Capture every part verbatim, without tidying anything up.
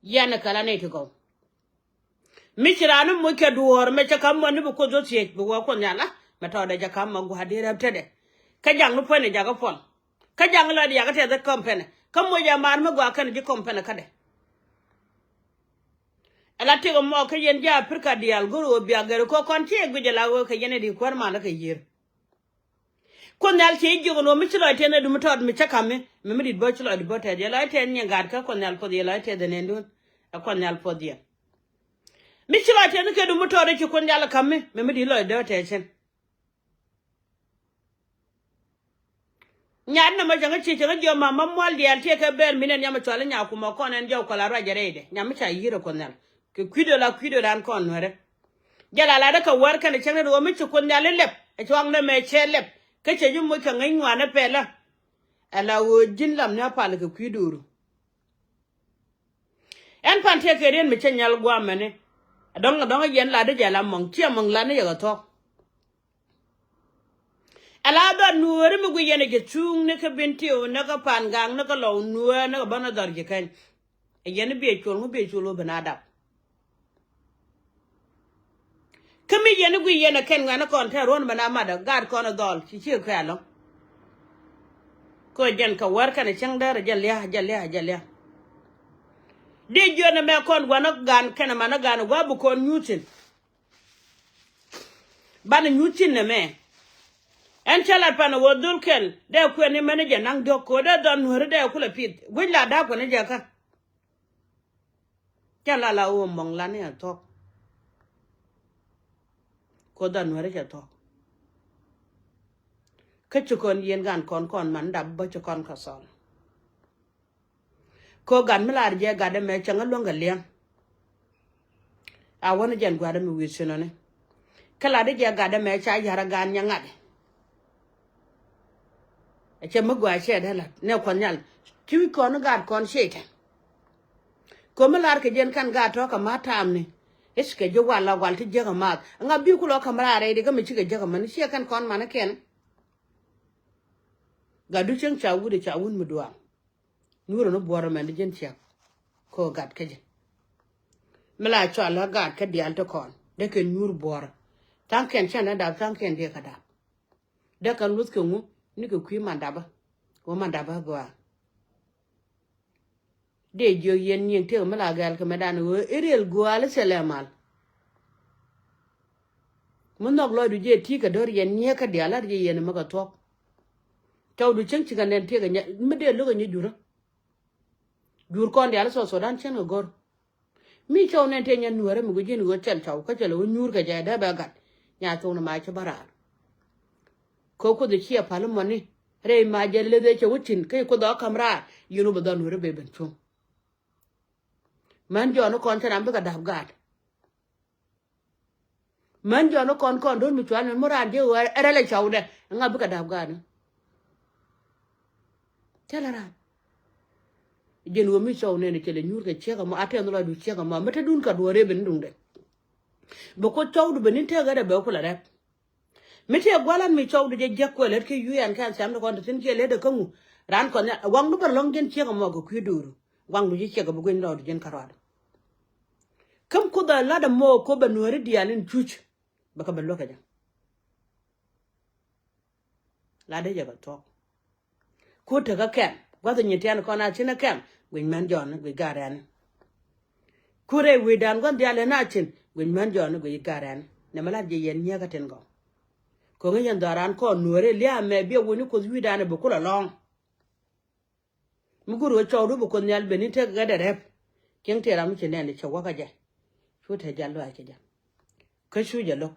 Yɛn ɛ kɛ la nɛy ti gɔw. Mi ci raan ni moc kɛ duɔ̱ɔ̱r mɛ cɛ ka̱m mɔ ni bi Kuoth dhɔ thiec bi wä Kuoth Nhial la mɛ tɔɔdɛ cɛ ka̱m mɔ gua̱a̱r di rɛp tetdɛ. Kä jaŋ ni puɔ̱nydɛ jakä puɔl. Kä jaŋ ni lɔcdɛ jakä tɛth ɛ kɔm pɛnɛ kä moc ɛ maar mi gɔaa kɛn ji̱ kɔm pɛnɛ kädɛ. Ɛ la tëk ɛmɔ kä yɛn ji̱ Aprika diaal go̱r ɣöö bia gɛr kɔ kɔn ci ɛ guic ɛ la ɣöö kɛ yɛn ɛ di kuäär man ɛ kɛ yiër. Kuoth Nhial ci jiök ɛn ɣöö mi ci lɔc tɛth ɛ dumi tɔɔt mi cä ka̱mi mi mi di̱t bä ci lɔcdi bä tɛth yɛ lɔc tɛth nyin gat kä Kuoth Nhial puɔth yɛ lɔc tɛth ɛ nɛn duun. Ɛ Kuoth Nhial puɔth yɛ. Mi ci lɔc tɛth kɛ dumi tɔɔt ɛ ci Kuoth Nhial ɛ ka̱mi mi mi di̱t lɔcdi bä tɛth cin. Nyan nɔmɔ cäŋ ci cäŋ jiɔ ma ma mual diaal tiɛ kɛ bɛɛr mi nɛn nyam cɔal inya kumɔ kɔn ɛn jɔw kɔla ruac rɛydɛ nyam ca yi̱r ɛ Kuoth Nhial. Kɛ kui̱dɔ la kui̱dɔ dan kɔn nuɛrɛ. Jɛ la la dee kɛ wär kɛn cäŋ ni ruɔ mi ci Kuoth Nhial ilɛp ɛ cuak nɛ mɛ cɛ lɛp. Kä cɛ ji̱ moc kɛ ŋäc ŋuan ɛ pɛlä. Ɛ la ɣöö ji̱n lam ni a pal kɛ kui̱ do̱ru. Ɛn pan tiɛ kɛ rien mi cɛ nyal guamɛni. Ɛ dɔ̱ŋ ɛ dɔ̱ŋ ɛ yɛn la dee jɛ la mɔŋ ciɛ mɔŋ la ni yɛ kɛ thɔk. Ala dhɔn nuɔɔri mi gui yɛn a jɛ thuŋ ni kä bin tiw ni kä pan gaŋ ni kä lɔw nuɔɔr ni kä bän a dhɔr ji̱ kɛny. Ɛ yɛn i̱ biɛ cuɔl ŋu biɛ cuɔl wä ben a dap. Kä mi yɛn i̱ gui yɛn a kɛn ŋuɛn a kɔn tɛr ruɔ̱n ben a mat a gaat kɔn a dhɔl ci ci kɛ alɔ. Kä jɛn kɛ wär kɛn a cäŋ däär a jɛ lia̱a̱ a jɛ lia̱a̱ a jɛ lia̱a̱. Dee jiön ɛmɛ kɔn gua̱n a gan kɛn a man a gan a gua̱a̱ bi kɔn nyuuthin. Banɛ nyuth cin nɛmɛ. Ɛn cä lat pan ɛ ɣöö dhol kɛl dee kuɛn ni mɛn ni jɛ naŋ diɔ̱k ko̱ dee dhɔn nuääri dee kulɛ pith guic la da̱a̱p kɛn ni jɛ kä. Cä la la ɣöö mɔŋ lan ni ɛ thuɔ̱k. Ko̱ dhɔn nuääri cɛ thuɔ̱k. Kä ci kɔn yieen gan kɔn kɔn man dap bä ci kɔn kä thɔl. Kɛ ɣöö gat mi lar jɛ gat ɛmɛ cäŋ ɛ luäŋ kɛ liɛŋ. A wänä jɛn gua̱a̱r ɛmɛ wi̱i̱ thi̱n ɔni. Kä lar jɛ gat ɛmɛ ca ya̱r ɛ gaat nyɛ ŋa̱t. Ɛ cɛ mi gɔaa cɛ dee la̱t nɛ kuɔth nyal. Ci wi̱c kɔn gaat kɔn ciey tɛn. Kɛ ɣöö mi lar kɛ jɛn kɛn gaat tɔ̱ kɛ ma̱a̱t taamni. I̱c kɛ ji̱ wal la wal ti jiäk ɛ maath ɛŋa bi kulɔ ka̱m raar rɛy di kä mi cikɛ jiäk ɛ män ciɛ kɛn kɔn manikiɛn. Gatdu cieŋ ca wut ɛ ca wut mi duaal. Nyuurä ni buɔrä mɛn di ji̱n ciɛk. Kɛ ɣöö gat kä ji̱. Mi la cɔal ɣä gat kä diaal ti kɔn dee kɛn nyuur buɔrä. Tha̱a̱ŋkiɛn cɛn dee dap tha̱a̱ŋkiɛn dee kɛ dap. Dee kɛn luth kɛ ŋu ni kɛ kui̱ man dapä. Ɣöö man dapä gɔaa. Dee jiök yɛn nyiëŋ tëëk mi la gɛ̈l kɛ mɛ dan ɣöö i̱ riɛl gua̱a̱l i̱ thilɛ mal. Mi nhɔk lɔcdu jiɛ ti̱i̱ kɛ do̱r yɛn nyiëëk kä diaal la̱r jiɛ yɛn mi kɛ thuɔ̱k. Cɔwdu cieŋ cikɛ nɛn tiɛk mi dee lo̱k ɛ nyi jurä. Jur kɔn diaal i̱ South Sudan cien kɛ go̱r. Mi cɔw nɛn tëë nyɛ nuäärä mi gui̱c ji̱n ɣöö cɛl cɔw kä cɛl ɣöö nyuur kɛ jɛ dee bɛ gat. Nya thok ni ma ci bä raar. Kɛ kuoth i̱ ciɛ pal imɔni rɛy ma jɛ leth ëë cɛ wä cin kä i̱ kuoth ɔ ka̱m raar. Yɛn wä bɛ dhɔn nuäärä bɛ ben cuŋ. Män jɔɔn ikɔn cä ram bikɛ da̱p gaat. Män jɔɔn ikɔn kɔn do̱n mi cual mi raan jiɛ ɣöö ɛ rɛl ɛ cɔwdɛ. Ŋa bikɛ da̱p gaat ni? Cä lɛ raan. Jiɛn ɣöö mi cɔw nɛn cɛ lɛ nyuur kɛ ciek ɛmɔ a tɛn lɔcdu ciek ɛmɔ mi te dun kɛ duɔ̱ɔ̱r rep in duŋdɛ. Bɛ kuoth cɔwdu bɛ ni̱n tëëk ɣätdɛ bɛ kulɛ rɛp. Mi tëë gua̱lan mi cɔwdu jɛ jiäk kuɛ lät kä yuɛn kɛn thiamdɛ kɔn te thi̱n kiɛ lät ɛ kä ŋu. Raan kɔn waŋdu bɛ lɔ̱ŋ jiɛn ciek ɛmɔ kɛ kui̱ do̱ru. Waŋdu ji̱ ciek ɛ bi guiny lɔcdu jiɛn kä ruaadu. Käm kuoth ɛ lat ɛmɔ ko̱ bɛ nuääri diaal in cuc. Bɛ kɛ bɛ luäk kɛ jɛ. La dee jɛ kɛ thuɔ̱k. Ku tekä kɛm gua̱th nyin tiɛn kɔn a thi̱n ɛ kɛm guic män jɔɔn guic gat rɛ̈ni. Ku rɛy wi̱i̱dan gua̱th diaal ɛ na thi̱n guic män jɔɔn guic gat rɛ̈ni. Nɛmɛ la jiɛ yɛn nyiäkä tin gɔw. Ko̱ŋ yɛn dhɔran kɔn nuɔ̱ɔ̱ri lia̱a̱ mɛ biɛ wuni kuoth wi̱i̱dan ɛ bi kulɛ lɔ̱ŋ. Mi go̱o̱ri ɣöö cɔwdu bi kuoth nhial ben i̱ tek ɣätdɛ rɛp. Cieŋ tëë ram mi ci nɛn i̱ cɛ wäkä jɛ. Cu te jal luaac kɛ jɛ. Kä cu jɛ lo̱k.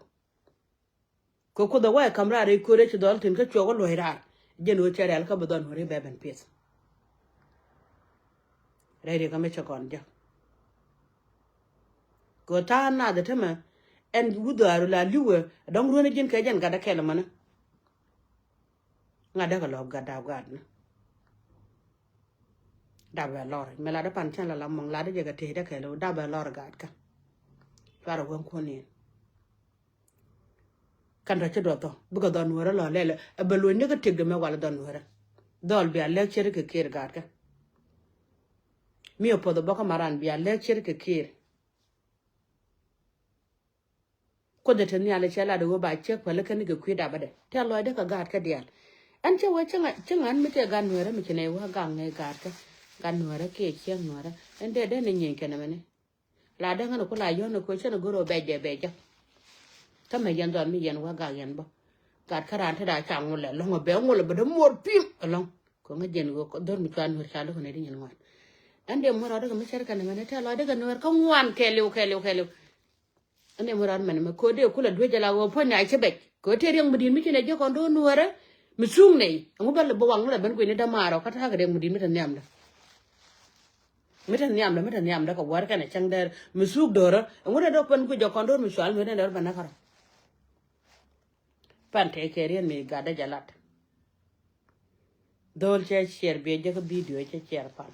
Kɛ kuoth ɛ wä ɛ ka̱m raar rɛy kööt ɛ ci dhɔl thi̱n kä cuɔk ɛ luɔ̱c raar. Jɛn ɣöö cɛ rɛ̈l kä bi dhɔn wä ri bɛ ben piɛth. Rɛy riɛk kä mi cɛ kɔn jɛ. Kɛ ɣöö tha̱a̱ŋ nath ɛ tämɛ ɛn wut dhɔaaru la li̱wɛ ɛ dɔ̱ŋ rueeni ji̱n kɛ jɛn gat ɛ kɛl ɛmɛni. Ŋa̱t dee kɛ lɔ̱p gat da̱a̱p gatni. Dap bɛ lɔr mɛ lat dee pan cɛn la la mɔŋ lat dee jɛ kɛ tëë dee kɛl dap bɛ lɔr gat kä. Cuarɛ wä kuɔn niɛn. Kɛn tɔ ci duɔth thɔ bikɛ dhɔn nuɔrä lɔ lɛlɛ ɛ bɛ luɔ̱ny ni kä tiek dee mɛ wal dhɔn nuɔrä. Dhɔl bia lɛk cɛ ri kɛ kiɛɛr gat kä. Mi ɛ puɔth ɛ bä kä maran bia lek ce̱tkɛ Kiir. Kuoth ɛ te nhial ɛ cɛ lat ɛ ɣöö ba ciek päl ɛ kɛn kɛ kui̱ dapä dɛ. Tɛ̈th lɔcdä kɛ gaatkɛ diaal. Ɛn cä wee cä ŋa̱n, cä ŋa̱n mi tëë gat Nuäärä mi ci nɛy wä gak ŋäc gaatkɛ. Gat Nuäärä kiɛ ciek Nuäärä. Ɛn dee dee ni nyieny kɛn ɛmɛni. La dee ŋän ɛ ku la yɔ̱n ɛ köö cän ɛ go̱r ɛ bɛc dee bɛc jɛ. Kä mɛ yɛn dhɔn mi yɛn wä gak yɛn bä. Gat kä raan te da ca ŋulɛ lɔ̱ŋ ɛ bɛ ŋulɛ bɛ dee muɔr pi̱m ɛlɔ̱ŋ. Kɛ ŋä jɛn ɣöö dhɔr mi cua Nuäär ca lo̱k ɛ nɛy ti nyin ŋuan. Ɛn dee muɔr rɔɔdɛ kɛ mi cär kɛn ɛmɛni tɛ̈th lɔcdä kɛ Nuäär kä ŋuan kɛɛliw kɛɛliw kɛɛliw. Ɛn dee mi rɔɔd mɛn mɛ kɛ ɣöö dee kulɛ duec jɛ la ɣöö puɔ̱ny a ci bɛc kɛ ɣöö tëë riɛk mi di̱i̱t mi ci nɛy jiäk kɔn do̱r Nuäärä mi thuk nɛy. Ɛŋu bä lɛ bä waŋ mi la ben guic ni dämaarɔ kä ta̱a̱ kɛ riɛk mi di̱i̱t mi te nhiamdä. Mi te nhiamdä, mi te nhiamdä kɛ wäär kɛnɛ cäŋ dɛr mi thuk do̱rä. Ɛŋu dee dɔ̱k pɛn guic jɛ kɔn do̱r mi cual mi dee dɔ̱r bɛ näk kärɔ. Pan tëë kɛ riɛn mi gatdä jɛ lat. Dho̱l cɛ ciɛɛr biɛ jɛ kä bidio cɛ ciɛɛr pan.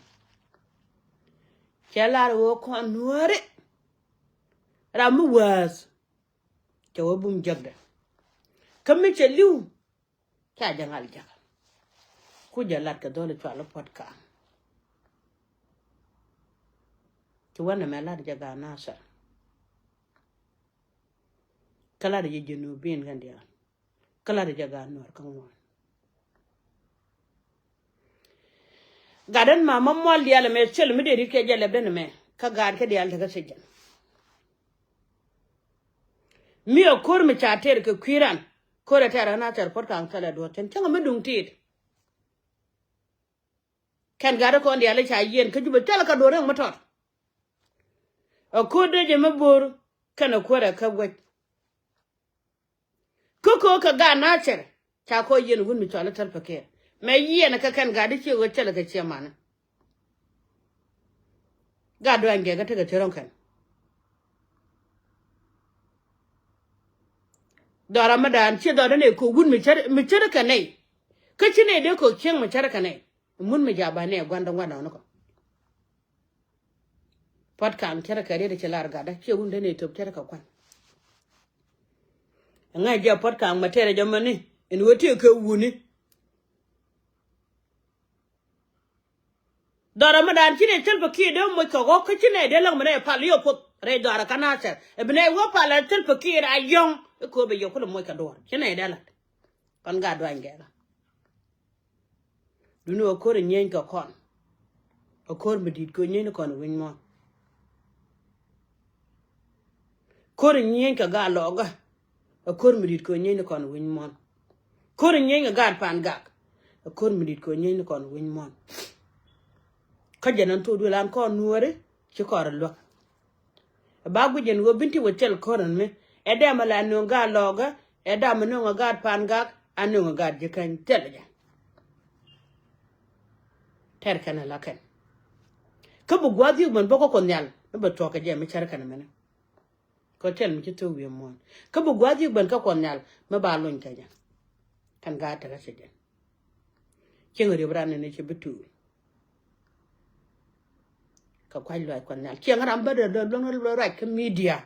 Cɛ lar ɣöö kɔn Nuääri. Ram mi wäth. Cɛ wä bum jäkdɛ. Kä mi cɛ li̱w. Ca jɛ ŋal jäk. Ku jɛ lat kɛ dhɔl cual puɔ̱t ka̱a̱ŋ. Ci wä nɛmɛ lat jɛ gaat Nasir. Kä lat jɛ Junubin kɛn diaal. Kä lat jɛ gaat Nuäär kä ŋuan. Gat ɛn ma ma mual diaal ɛmɛ thil mi dee rit kɛ jɛ lɛpdɛ nɛmɛ. Kä gaatkɛ diaal tekä thiec jɛn. Mi ɛ ko̱r mi ca tɛr kɛ kui̱ ran. Ko̱r ɛ tɛr ɛ Nasir puɔ̱t ka̱a̱ŋ thilɛ duɔ̱ɔ̱r cɛn cäŋ ɛ mi duŋ tiit. Kɛn gat ɛ kɔn diaal ɛ ca yiɛn kä Jubɛ thilɛ kɛ duɔ̱ɔ̱r ɛŋ mi tɔt. Ɛ ko̱r dee jɛ mi bo̱o̱r kɛn ɛ ko̱r ɛ kä guec. Kä ko̱ kɛ gaat Nasir ca kɔ yiɛn wut mi cɔal i̱ Salva Kiir. Mɛ yiɛn kɛ kɛn gaat i̱ ciɛ ɣöö cɛl kɛ ciɛ manɛ. Gaat duany gɛk kä tekɛ ti rɔ̱ŋ kɛn. Dhɔra mi daan ciɛ dhɔra nɛ ko̱ wut mi cär, mi cär kɛ nɛy. Kä ci nɛy dee ko̱ cieŋ mi cär kɛ nɛy. Mun mi ja̱ ba nɛ gua̱n dɔ̱ŋ gua̱n dɔ̱ŋ ni kɔ. Puɔ̱t ka̱a̱ŋ cärɛ kɛ riet ci lar gatdä ciɛ wun den i̱ thop cärɛ kɛ kua̱n. Ŋa̱c jɛ puɔ̱t ka̱a̱ŋ mɛ tɛrɛ jɛ mäni in wee tëë kɛ wuni. Dhɔrä mi daan ci nɛ Salva Kiir dee moc kɛ ɣɔ̱k kä ci nɛ dee läŋ mi nɛ pal yɛ puɔth rɛy dhɔrä kä Nasir. Ɛ bi nɛ wä pal ɛ Salva Kiir a yɔ̱ŋ i̱ kööbɛ yɛ kulɛ moc kɛ duɔ̱ɔ̱r ci nɛ dee la̱t. Kɔn gaat duany gɛɛkä. Duni ɣä ko̱r in nyieny kɛ kɔn. Ɣä ko̱r mi di̱i̱t kɛ nyieny ni kɔn wi̱ny muɔ̱ɔ̱n. Ko̱r in nyieny kɛ gaat lɔɔkä. Ɣä ko̱r mi di̱i̱t kɛ nyieny ni kɔn wi̱ny muɔ̱ɔ̱n. Ko̱r in nyieny kɛ gaat pan gak. Ɣä ko̱r mi di̱i̱t kɛ nyieny ni kɔn wi̱ny muɔ̱ɔ̱n. Kä jɛn ɛn thok duël an kɔn nuɔ̱ɔ̱ri ci kɔn rɔ luäk. Ɛ ba guic ɛn ɣöö bin ti wä thil ko̱r ɛn mi ɛ dɛmɛ la nöŋ gaat lɔɔkä ɛ dɛmɛ nöŋ ɛ gaat pan gak a nöŋ ɛ gaat ji̱ käny thil jɛ. Tɛr kɛn ɛ la kɛn. Kä bi gua̱a̱th yik mɛn bä kä Kuoth Nhial mi bɛ tuɔɔk kɛ jɛ mi cär kɛn mɛni. Kɛ thil mi ci thok wi̱i̱ muɔ̱ɔ̱n kä bi gua̱a̱th yik mɛn kä Kuoth Nhial mi ba luny kɛ jɛ. Kɛn gaat tekɛ cɛ jɛ. Cieŋ riep ran ni ci bi tuul. Kɛ kua̱c luac Kuɔth Nhial cieŋ ram bä dee dee luäŋ luac kä midia.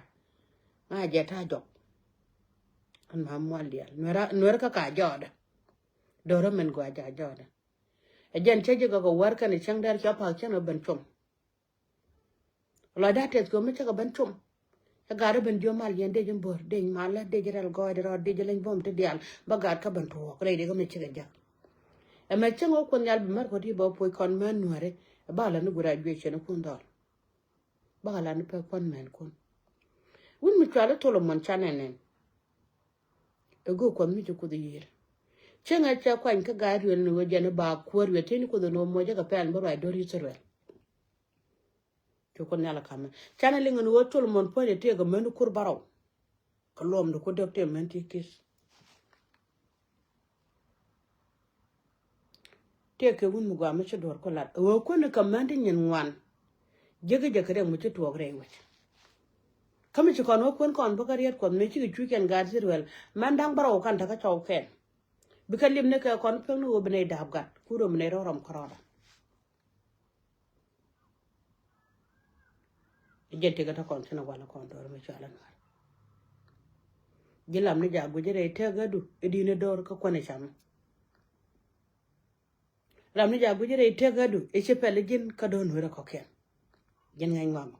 Ŋa̱ jɛ ta̱a̱ jɔk. An ma mual diaal nuɛr kä ka jɔɔdä. Do̱rä mɛn gɔaa jɛ a jɔɔdä. Ɛ jɛn cä ji̱ gɔk ɛ wär kɛn ɛ cäŋ dɛr cɛ pa̱a̱k cäŋ ɛ ben com. Lɔcdä tɛth kɛ mi cä kɛ ben com. Cä ga̱a̱r ɛ ben jiö mal yɛn dec in bo̱r dec malä dec rɛl gɔɔydɛ rɔɔd dec leny buɔ̱m ti diaal bä ga̱a̱r kä ben tuɔɔk rɛy dec kä mi cikɛ jäk. Ɛmɛ cäŋ ɣä Kuoth Nhial bi mär kɔ ti bä puɔc kɔn män nuääri. Ɛ ba lä ni graduation kun dhɔl. Bä kɛ la ni pek kuɔn män kun. Wun mi cuali Tholomon canɛ nɛn. Ɛ go̱o̱k Kuɔth mi ci Kuoth yiër. Cieŋɛ cɛ kuany kä ga̱a̱c riel ni ɣöö jɛn i̱ ba kuäär wiɛ ti̱n Kuoth ni ɣöö moc jɛ kɛ pɛl mi ruac do̱r Yithriɛl. Cu Kuoth Nhial ɛ ka̱mɛ canɛ liŋ ni ɣöö Tholomon puɔ̱nyɛ tëëkɛ män kur bärɔw. Kɛ luɔmdɛ ku däk tëë män ti ki̱th. Tëëkɛ wun mi gɔaa mi ci duɔ̱ɔ̱r ku lat ɛ ɣöö kuäär ni kɛ män ti nyin ŋuan. Jiäkä jɛ kɛ rɛk mi ci tuɔɔk rɛy wec. Kä mi ci kɔn wä kuän kɔn bä kä riet Kuɔth mëë cikɛ cuc kɛn gaat Yithriɛl män da̱ŋ bärɔw kan te kä cɔw kɛn. Bikɛ lip ni kɛ kɔn pek ni ɣöö bi nɛy da̱a̱p gat ku röm nɛy rɔ̱ rɔm kärɔɔdä. Jɛn tëkɛ te kɔn thin a wal kɔn do̱r mi cual a nuar. Ji̱ lam ni jaak guic rɛy tëk gädu i̱ di̱n i̱ do̱r kä kuän i̱ cam. Ram ni jaak guic rɛy tëk gädu i̱ ci pɛl i̱ ji̱n kä do̱r nuer ɛ kɔ̱kiɛn. Ji̱n ŋäc ŋɔak.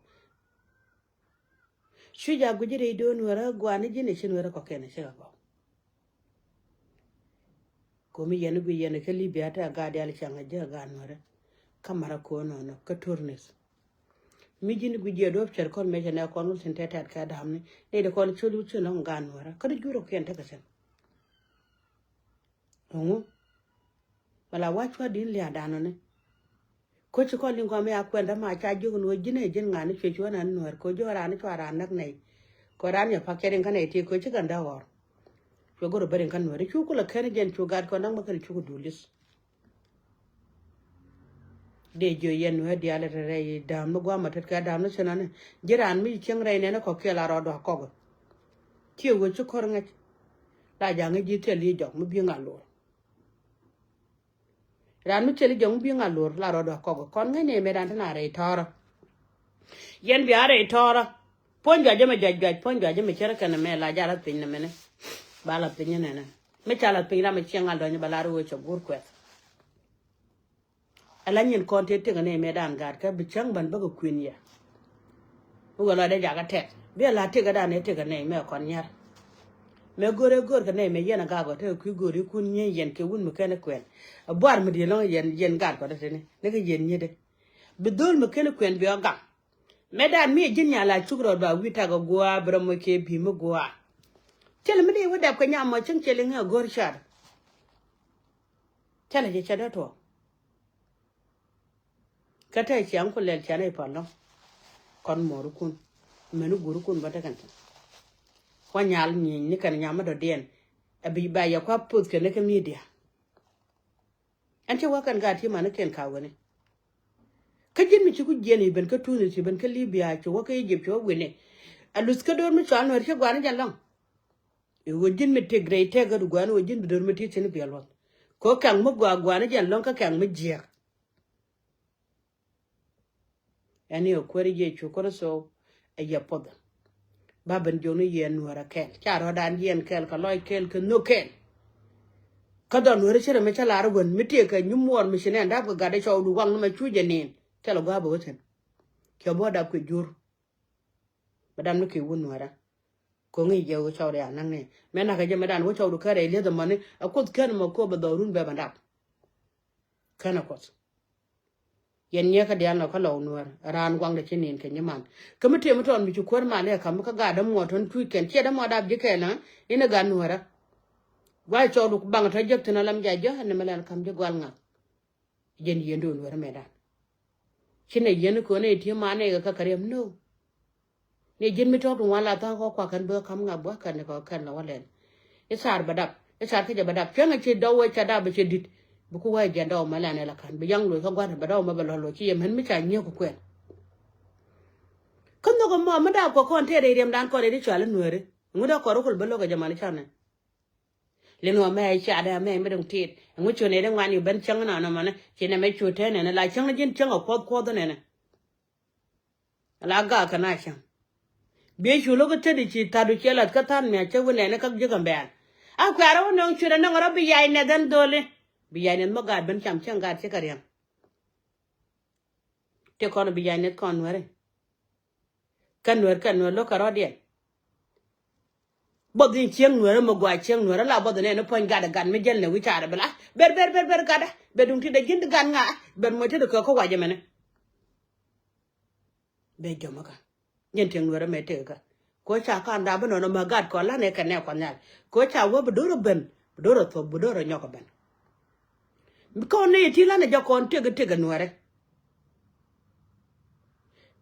Cu ja guic rɛy do̱n Nuäärä gua̱a̱ni ji̱n ɛ ci Nuäärä kɔ̱kiɛn ɛ cikɛ gɔw. Ko̱mi yɛn guic yɛn kä Libya te a gaat diaal cäŋ a ji̱ a gaat Nuäärä. Kä mara ko̱n nɔnɔ kä tourist. Mi ji̱n guic jiɛ duɔ̱p cɛr kɔn mecɛ nɛ kɔn wul tin tɛtɛt kɛ da̱a̱mni. Nɛy de kɔn col wut ci nɔŋ gaat Nuäärä kä di jurɔ kiɛn tekɛ thi̱n. Ɛŋu? Wala wa cua din lia̱a̱ danɔ ni. Koci kɔn liŋ kɔn mi a kuɛn däma ca jiök ni wä ji̱n ɛ ji̱n ŋa̱ni cuɛ cuɛ nan Nuäär koci wä raan cua raan näk nɛy. Kɔ raan yɛ pak cɛ rin kä nɛy ti koci kɛn däk ɣɔr. Cuɛ go̱r bä rin kä Nuäär cu kulɛ kɛn jɛn cu gat kɔn näk mä kɛn cukɛ dulis. Dee jiö yɛn Nuäär diaal rɛy däm ni gua̱a̱m a tet kɛ däm ni cinani. Ji̱ raan mi cieŋ rɛy nɛn kɔk kiɛ la rɔɔdu a kɔk. Ciɛ wee ci kɔr ŋäc. La ja̱ ŋäc ji̱ thil i̱ jɔk mi bi̱i̱ ŋa̱ lo̱r. Raan mi thil i̱ jɔk mi bi̱i̱ ŋa̱ lo̱r la rɔɔdu a kɔk kɔn ŋäc ni mëë raan ti na rɛy tɔ̱rä. Yɛn bia rɛy tɔ̱rä. Puɔ̱ny juac jɛ mɛ juac juac puɔ̱ny juac jɛ mɛ cärä kɛn mɛ la ja̱ lath piny nɛ mɛnɛ. Ba lath piny nɛnɛ mi ca lath piny ram mi cieŋ ŋa̱ lɔ̱ny ba la ri wee cɛ guur kuɛth. Ala nyin kɔn tëë tëkɛ nɛy mëë dan gaat kä bi cäŋ bän bäkɛ kuën yɛ. Mi wä lɔ dee jakä tɛt bi ala tëkɛ dan ëë tëkɛ nɛy mëë kɔn nyär. Mëë go̱r ëë go̱r kɛ nɛy mëë yɛn a gak ɔ tëkɛ kui̱ go̱r ikun nyiey yɛn kɛ wun mi kɛn ikuɛn. A buar mi diɛ lɔŋ yɛn yɛn gaat kɔn tëtëni nikɛ yɛn nyiet dee. Bi dho̱l mi kɛn ikuɛn bi ɔ gaŋ. Mëë dan mi ji̱n nya la cuk rɔɔd ba wi̱i̱ tak a gua̱a̱ bi rɔ moc kɛ bi̱i̱ mi gua̱a̱. Thilɛ mi dee wä dap kɛ nyam mɔ cäŋ thilɛ ŋɛ a go̱r car. Thilɛ jɛ cɛ dee tuɔɔk. Kä te ciaŋ ku lɛl cian i̱ pal lɔ̱ŋ. Kɔn muɔrikun mɛn i̱ gurikun bä tekɛn thi̱n. Wa nyal nyieny ni kɛn nyam mi dɔ̱diɛn. Ɛ bi ba yɛ kua poth kɛn ni kä midia. Ɛn cɛ wä kɛn gaat ci manikiɛn ka weni. Kä ji̱n mi ci ku jiɛn i̱ ben kä Tunis ci ben kä Libya ci wä kä Egypt ci wä weni. Ɛ luth kä do̱r mi cual nuɛr ci guani jɛn lɔ̱ŋ. I̱ wä ji̱n mi tëk rɛy tëk kä du guani wä ji̱n bi do̱r mi ti̱t cini biɛl wä. Kɛ wä kɛŋ mi gua guani jɛn lɔ̱ŋ kä kɛŋ mi jiɛk. Ɛn i̱ ɛ kuäär Yecu Kritho ɛ yɛ puɔth. Ba ben jiök ni yɛn nuäärä kɛl ca rɔ̱dan yɛn kɛl kɛ lɔc kɛl kɛ nhök kɛl. Kä dhɔn nuäärä ci rɛ mi cä lar wän mi tëëk kɛ nyum muɔɔr mi ci nɛn dap kɛ gat ɛ cɔwdu waŋ ni mɛ cu jɛ nin. Thilɛ gua̱a̱p ɛ wä thi̱n. Cɛ buɔ dap kɛ jur. Bɛ dam ni kɛ wun nuäärä. Ko̱ŋi jɛ wä cɔwdu ya naŋ ni mɛ nakä jɛ mɛ dan wä cɔwdu kärɛ lieth ɛmɔni ɛ kuoth kän ɛmɔ ko̱ bɛ dhɔrun bɛ bɛ dap. Kän ɛ kuoth. Yɛn nyiɛkä diaal nɔ kä lɔw nuäär raan waŋdɛ ci nin kɛ nyiman. Kä mi tëë mi tɔn mi ci kuäär mal i̱ ɛ ka̱m mi kä gaat dämuɔ tɔn cuc kɛn ciɛ dämuɔ dap ji̱ kɛn ɛ in ɛ gat nuäärä. Gua̱c cɔɔk du baŋ tɔ jiäk thi̱n alam ja jiäk ɛn ni mi lɛn ka̱m ji̱ gual ŋa̱k. Jɛn yieen do̱n nuäärä mɛtdan. Ci nɛ yieen ko̱n ɛ ti man ɛ kɛ kä kɛ riɛm no. Ni ji̱n mi tɔ̱ bi ŋuan la tha̱a̱ŋ kɔ kuak kɛn bä ka̱m ŋa̱p bä kɛn kɔ kɛn lɔ wä lɛl. I̱ thar bɛ dap i̱ thar kä jɛ bɛ dap cuɛŋ a ci dɔw wee ca dap a cɛ di̱t. Bi ku wee jiɛn dɔw mɛ lɛn ɛ la ka̱n bi yaŋ loc kä gua̱n bɛ dɔw mɛ bɛ lɔ loc ci yɛ mɛn mi ca nyiek ku kuɛn. Kä nhök ɛmɔ mi dap kɔ kɔn tëë rɛy riɛmdan kɔn rɛy ti cual i̱ nueeri. Ŋut a kɔr ikul bä lo̱k ɛ jɛ mani canɛ. Lin wä mɛ ca dee mɛ mi dɔ̱ŋ tit ɛŋu cu nɛy dee ŋuan i̱ ben cäŋ nɔnɔ mani ci nɛ mɛ cu tee nɛnɛ la cäŋ ni ji̱n cäŋ a kuɔth kuɔth nɛnɛ. La gak kɛ na cäŋ. Biɛ cu lo̱k kä tet i̱ ci tha̱t du ciɛ lath kä tha̱t mia̱ cä wä nɛn i̱ kä ji̱ kɛ mbɛ̈ɛ̈l. A kuɛ̈rä wä nɔŋ cuet anɔŋ rɔ bi yac nɛth ɛn dholi. Bi yac nɛth mi gaat ben cam cäŋ gaat ci kɛ riɛŋ. Ti kɔn bi yac nɛth kɔn nuɛri. Kä nuɛr kɛ nuɛr lo̱k kɛ rɔ̱diɛn. Buɔth in cieŋ nuɛr mi gua cieŋ nuɛr la buɔth in ɛn puɔ̱ny gat gat mi jäl nɛ wi̱c carɛ bi la ber ber ber ber gat. Ber duŋ ti dee ji̱n di gat ŋa. Ber muɔc ti di kɛ kä wac ɛmɛnɛ. Bɛ jɔm kä jɛn tiɛŋ nuɛrɛ mɛ tëk kä. Ko ca kan da bi nɔnɔ ma gat kɔ lan ɛ kɛ nɛ kɔ nhial. Ko ca wä bi do̱r ben bi do̱r thuɔp bi do̱r nyɔk ben. Kɔn ni ti lan jɛ kɔn tëk tëk nuɛrɛ.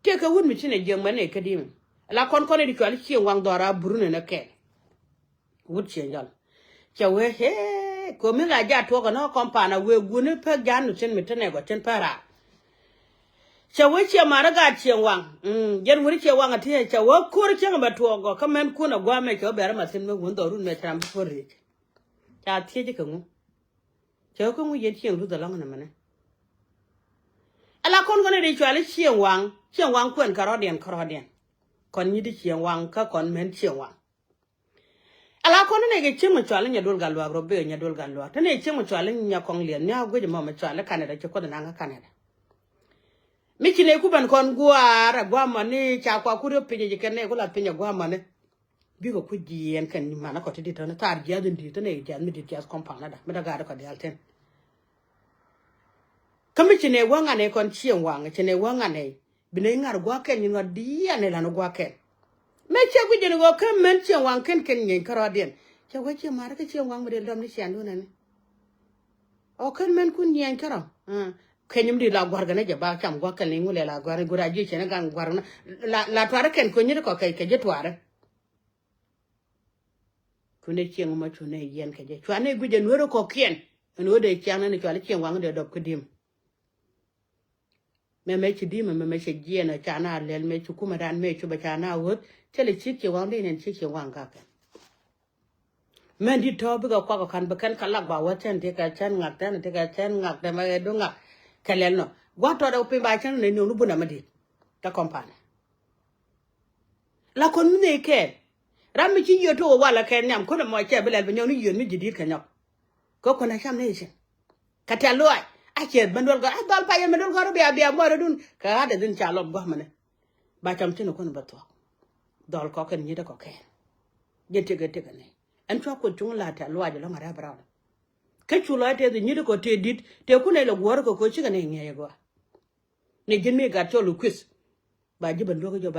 Tëk wut mi ci nɛ jiɛŋ mɛ nɛ kä di mi la kɔn kɔn di cual cieŋ waŋ dhɔra burunɛ nɛ kɛn. Wut cieŋ jɔl. Cɛ wee hee komi la ja tuɔk ɛnɔ kɔn pan a wee guni pek jan nu tin mi tin ɛ gɔ tin pek raar. Cɛ wee ciɛ mari gaat cieŋ waŋ. Jɛn wuni cieŋ waŋ a tiee cɛ wee ko̱r cieŋ bɛ tuɔk gɔ kä mɛn kun a guamɛ cɛ wee bɛrɛ ma thin mi wun dhɔrun mɛ cɛ ram bi ko̱r riec. Ca thiec kɛ ŋu. Cɛ wee kä ŋu yɛn cieŋ ruth alɔŋ nɛ mɛnɛ. Ala kɔn kɔn ɛ di cuali cieŋ waŋ cieŋ waŋ kuɛn kärɔ̱diɛn kärɔ̱diɛn. Kɔn nyi di cieŋ waŋ kä kɔn mɛn cieŋ waŋ. Ala kɔn ni nɛ kɛ cieŋ mi cuali nya duel gat luak rɔ bek nya duel gat luak te nɛ cieŋ mi cuali nya kɔŋ liɛth ni a guic mɔ mi cuali Canada ci kuoth naŋ kä Canada. Mi ci nɛy ku ben kɔn gua̱a̱r ɛ gua̱a̱mɔni ca kua ku riop piny ji̱ kɛn nɛy ku lath piny ɛ gua̱a̱mɔni. Bikɛ ku jiɛɛn kɛn manɛ kɔ ti di̱t tɔni thaar jiath in di̱t tɔni jiath mi di̱t jiath compound da mi da gaat kɔ diaal ten. Kä mi ci nɛy wä ŋanɛ kɔn cieŋ waŋ ci nɛy wä ŋanɛ. Bi nɛy ŋa̱r gua̱a̱kɛn nyin ŋa̱r diɛn ilan gua̱a̱kɛn. Mɛ cɛ guic jɛn ɣöö kä mɛn cieŋ waŋ kɛn kɛn nyieeny kärɔɔdiɛn. Cɛ wä cieŋ ma̱a̱r kä cieŋ waŋ mi dee dɔm ni ciandun ɛni. Ɔ kɛn mɛn kun nyieeny kärɔ. Kɛny mi di la gua̱r gɛn ɛ jɛ ba cam gua̱kɛn ni ŋu lɛ la gua̱r ni gura ji̱ cɛn ɛ gan gua̱r na. La tuarɛ kɛn kɛ nyit kɔ kɛ kɛ ji̱ tuarɛ. Cunɛ cieŋ ma cunɛ yɛn kɛ jɛ cuanɛ guic jɛ nuɛrɛ kɔkiɛn. Ɛn ɣöö dee ciaŋ nɛn cuali cieŋ waŋ dee dɔp kä di̱m. Mɛ mɛ ci di̱m mɛ mɛ ci jiɛn ɔ ca na lɛl mɛ ci kumɛ dan mɛ ci bɛ ca na ɣöth. Cɛ lɛ cik cieŋ waŋ dee nɛn cik cieŋ waŋ kakɛ. Mɛn dit tɔ̱ bikɛ kuak ɔ kan bi kɛn ka lak ba wä cɛn ti kɛ cɛn ŋak tɛn ti kɛ cɛn ŋak tɛn mɛ kɛ du ŋak. Kɛ lɛl nɔ gua̱t tɔt ɛ piny ba cɛn nɛ ni ɣönu bunɛ mɛ dit. Kä kɔmpanɛ. La kɔn mi nɛy kɛɛl. Ram mi ci yiöt ti wä walɛ kɛɛl nhiam kɔn ɛmɔ cɛ bi lɛl bi nyɔk ni yiöt mi ji̱ di̱t kɛ nyɔk. Kä kɔn a cam nɛy cin. Kɛ tɛ̈th luaac a ciɛ ben duel gɔr a dhɔl payɛ mi duel gɔr bia bia muɔɔr dun kɛ ɣa̱t dee dhin ca lɔp gua̱mɛnɛ. Ba cam cin kɔn bɛ thuɔk. Dhɔl kɔk kɛn nyi̱t kɔk kɛɛl. Jɛ tekɛ tekɛ nɛy ɛn cua kuoth cuŋ la tɛ̈th luaac lɔŋ a rɛp raw. Kä cu lɔc tɛth nyi̱t kɔk tëë di̱t tëë kun ɛ lɛ guɔ̱ɔ̱r kɛ koc cikɛ nɛy ŋiɛc ɛ gɔaa. Ni ji̱n mi gat cɔl kuith. Ba ji̱ ben duɔ̱k jɔ ba